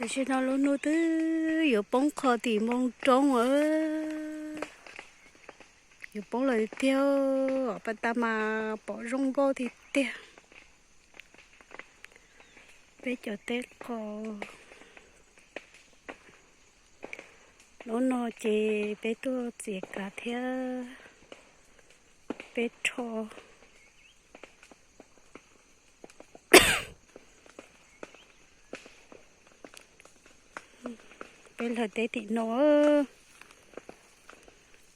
Tam sim no lub hnub twb yuav poob qho tim npoo roob, yuav poob lawm tiag, pas tas mas pom zoo nkauj tiag tiag. Peb cov teb qos, hnub no ces peb tuaj txiav kav thiab peb rho peb lawv teb tim no,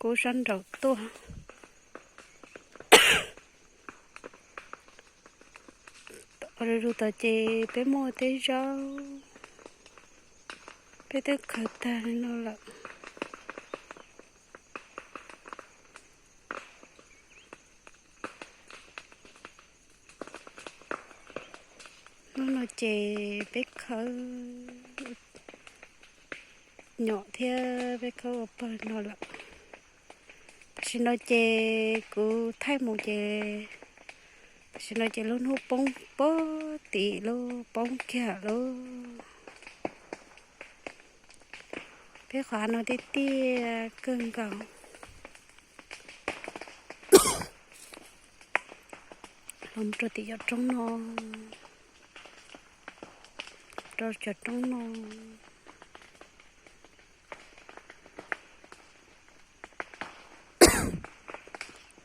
kub sab nraud tuaj. Ua lug tod ces peb muaj teb zaub, peb twb khaws tag li no lawm. Hnub no ces peb khawb nyom thiab peb khawb ua pawg no lawm. Tam sim no ces kuv thaij mus ces tam sim no ces lub hnub poob pob tim lub poob kiag lub. Peb qhov no tiaj tiaj kawg nkaus. Los rau tim cov roob no, rau cov roob no.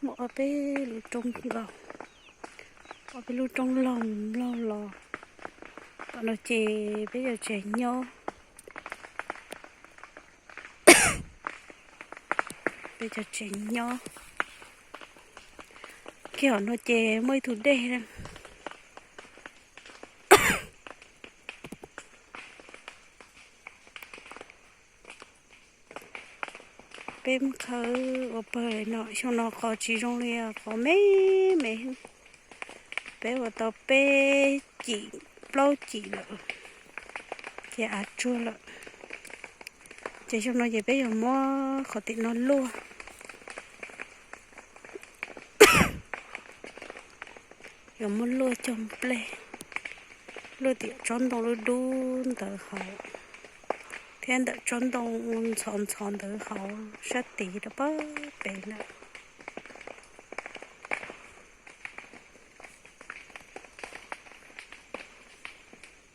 Muaj ob peb lub roob nkaus, ob peb lub roob laug laug los. Tom no ces peb cov tsev nyob, peb cov tsev nyob. Kiag hom no ces muaj ib tug dej. Peb khawb ua pawg no, xyoo no qos tsis zoo li qos me me. Peb ua tau peb cim plaub cim lawm ces av tsuag lawm. Ces xyoo no ces peb yuav muab qhov tim no luaj, yuav muab luaj cog nplej, luaj tim tsob ntoo dub dub ntawd hauv, thiab ntawm tsob ntoo ntxhov ntxhov ntawd hauv sab tid rau pab pem lawm.